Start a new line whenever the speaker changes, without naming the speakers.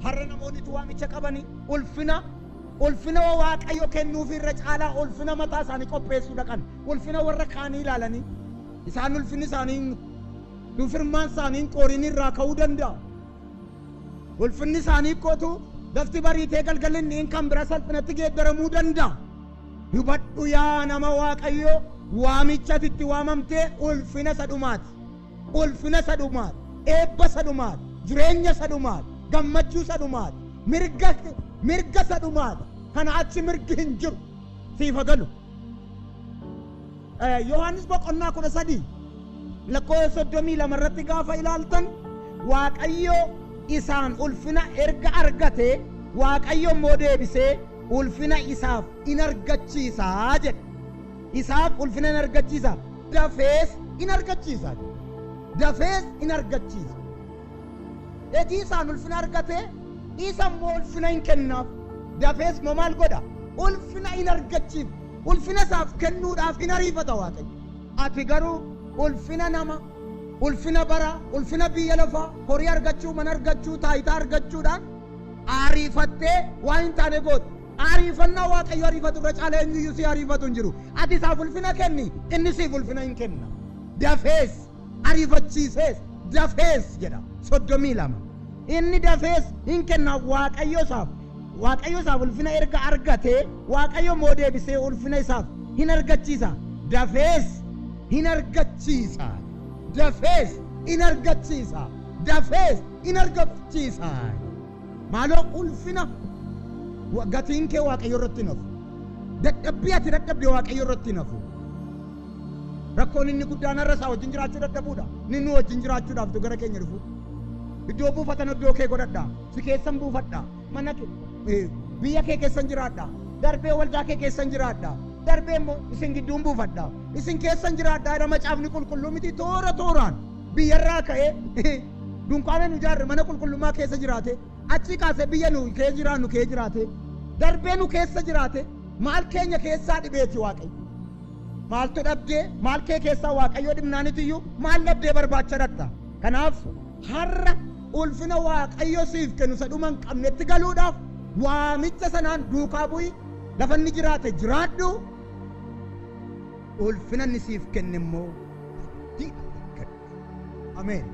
Har'a namoonni waamicha qabanii ulfina ulfina Waaqayyo kennuuf irra caalaa ulfina mataa isaanii qopheessuu dhaqan. Ulfina warra kaanii ilaalanii isaan ulfinni isaanii firmaan isaanii qooriin irraa ka'uu danda'a. Ulfinni isaanii kootu lafti bariitee galgalli inni kan bira salphinatti geeddaramuu danda'a. Hubadhu yaa nama Waaqayyo, waamicha itti waamamtee ulfina isa dhumaati. Ulfina isa dhumaati. Eebba isa dhumaati. Jireenya isa dhumaati. Gammachuu isa dhumaati. Mirga mirga isa dhumaati. Kana achi mirgi hin jiru. Siif galu. Yohaannis boqonnaa 13 lakkoofsa 32 irratti gaafa ilaaltan, Waaqayyo isaan ulfina erga argate, Waaqayyo immoo deebisee ulfina isaaf in argachiisaa jedhe. Isaaf ulfina in argachiisa. Dafees in argachiisa. Dafees in argachiisa. Etii isaan ulfina argate, isa immoo ulfina hin kennaaf. Dafees immoo maal godha? Ulfina in argachiif. Ulfina isaaf kennuudhaaf in ariifata Waaqayyo. Ati garuu ulfina nama, ulfina bara, ulfina biyya lafaa, horii argachuu, mana argachuu, taayitaa argachuudhaan ariifattee waan hin taane goote. Ariifannaa Waaqayyo ariifatu irra caala eenyuyyuu si ariifatu hin jiru. Ati isaaf ulfina kenni, inni siif ulfina hin kenna. Dafees, ariifachiisees, dafees jedha. 32. Inni dafees hin kenna Waaqayyo isaaf. Waaqayyo isaaf ulfina erga argate, Waaqayyo immoo deebisee ulfina isaaf hin argachiisa. Dafees hin argachiisa. Dafees hin argachiisa. Dafees hin argachiisa. Maaloo, ulfina gatiin kee Waaqayyo irratti hin hafu. Dadhabbii ati dadhabde Waaqayyo irratti hin hafu. Rakkoon inni guddaan har'a isaa wajjin jiraachuu dadhabuudha. Inni nu wajjin jiraachuudhaaf gara keenya dhufu. Iddoo buufatan iddoo kee godhadha. Si keessan buufadha. Mana kee, biyya kee keessan jiraadha. Darbee waldaa kee keessan jiraadha. Darbee immoo isin gidduun buufadha. Isin keessan jiraadha jedha Macaafni Qulqulluu miti? Toora tooraan biyyarraa ka'ee dunkaana nu ijaarre mana qulqullummaa keessa jiraate, achi kaasee biyya nu kee jiraannu kee jiraate, darbee nu keessa jiraate. Maal keenya keessaa dhibeeti Waaqayyo? Maaltu dhabdee? Maal kee keessaa Waaqayyo dhibnaanitiyyuu maal dhabdee barbaacha dhaqxa? Kanaaf har'a ulfina Waaqayyo siif kennu isa dhuma hin qabnetti galuudhaaf waamicha sanaan duukaa bu'i, lafa inni jiraate jiraadhu, ulfina inni siif kenne immoo abdiidhaan eeggadhu. Ameen.